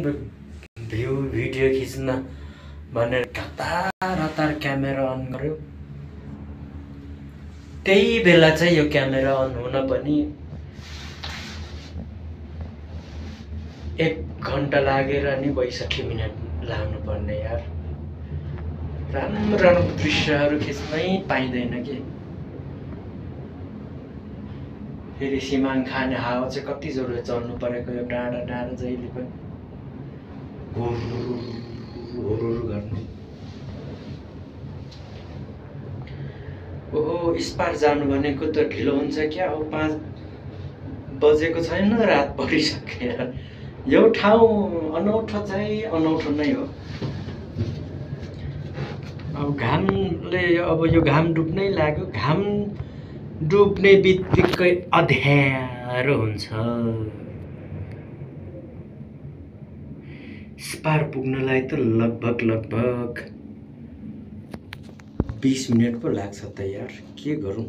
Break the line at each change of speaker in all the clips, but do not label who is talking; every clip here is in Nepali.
राम्रो भिडियो खिच्न भनेर हतार क्यामेरा अन गर्यो। त्यही बेला चाहिँ यो क्यामेरा अन हुन पनि 1 घन्टा लागेर नि 62 मिनट लाग्नु पर्ने यार। राम्रो दृश्यहरू खिच्नै पाइँदैन के। फेरि सिमाङ खाने हावा चाहिँ कति जोडले चल्नु परेको यो डाँडा जहिले पनि हुरुरु गर्ने। ओहो स्पार जानु भनेको त ढिलो हुन्छ क्या। अब 5 बजेको छैन, रात परिसक्यो यार। यो ठाउँ अनौठो चाहिँ अनौठो नै हो। अब घामले अब यो घाम डुब्नै लाग्यो। घाम डुब्ने बित्तिकै अँध्यारो हुन्छ। स्पार पुग्नलाई त लगभग 20 मिनट पो लाग्छ त यार। के गरौँ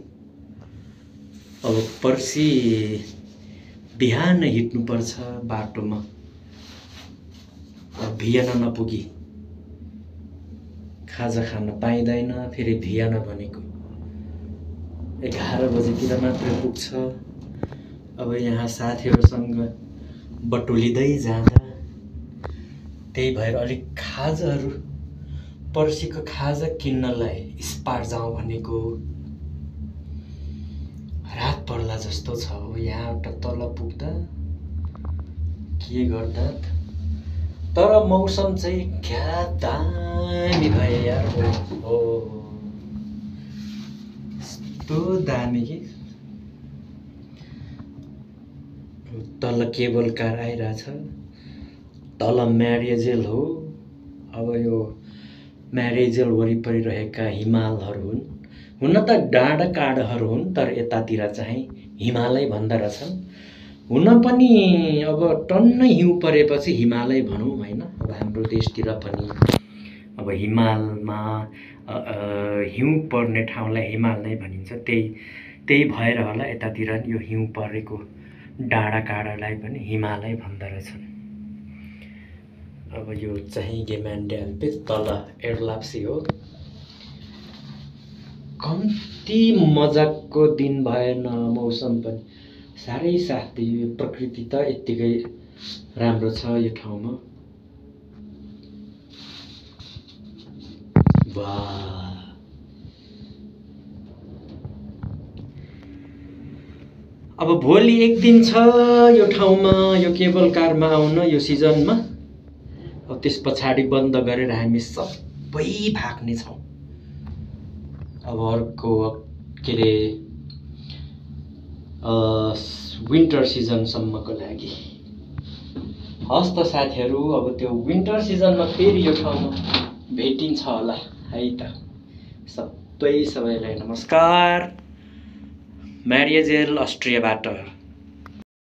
अब। पर्सि बिहान हिँड्नुपर्छ बाटोमा। भियन नपुगी खाजा खान पाइँदैन। फेरि भियन भनेको 11 बजेतिर मात्रै पुग्छ। अब यहाँ साथीहरूसँग बटुलिँदै जाँदा त्यही भएर अलिक खाजाहरू पर्सिको खाजा किन्नलाई स्पार जाउँ भनेको। रात पर्ला जस्तो छ हो यहाँबाट तल पुग्दा। के गर्दा तर मौसम चाहिँ क्या दामी भयो यार। हो यस्तो दामी कि तल केबल कार आइरहेछ। तल म्यारिजेल हो। अब यो म्यारिजेल वरिपरि रहेका हिमालहरू हुन्। हुन त डाँडा काँडाहरू हुन्, तर यतातिर चाहिँ हिमालय भन्दो रहेछन्। हुन पनि अब टन्नै हिउँ परेपछि हिमालय भनौँ होइन। अब हाम्रो देशतिर पनि अब हिमालमा हिउँ पर्ने ठाउँलाई हिमाल नै भनिन्छ। त्यही भएर होला यतातिर यो हिउँ परेको डाँडा काँडालाई पनि हिमालय भन्दो रहेछन्। अब यो चाहिँ गेमान्ड्याल्पे तल एर्लाप्सी हो। कम्ती मजाको दिन भएन। मौसम पनि साह्रै साथ दियो। प्रकृति त यत्तिकै राम्रो छ यो ठाउँमा। वाह अब भोलि एक दिन छ यो ठाउँमा यो केबल कारमा आउन यो सिजनमा। अब त्यस पछाडि बन्द गरेर हामी सबै भाग्ने छौँ। अब अर्को के अरे विन्टर सिजनसम्मको लागि। हस् त साथीहरू, अब त्यो विन्टर सिजनमा फेरि यो ठाउँमा भेटिन्छ होला है त। सबैलाई नमस्कार। म्यारिजेल अस्ट्रियाबाट।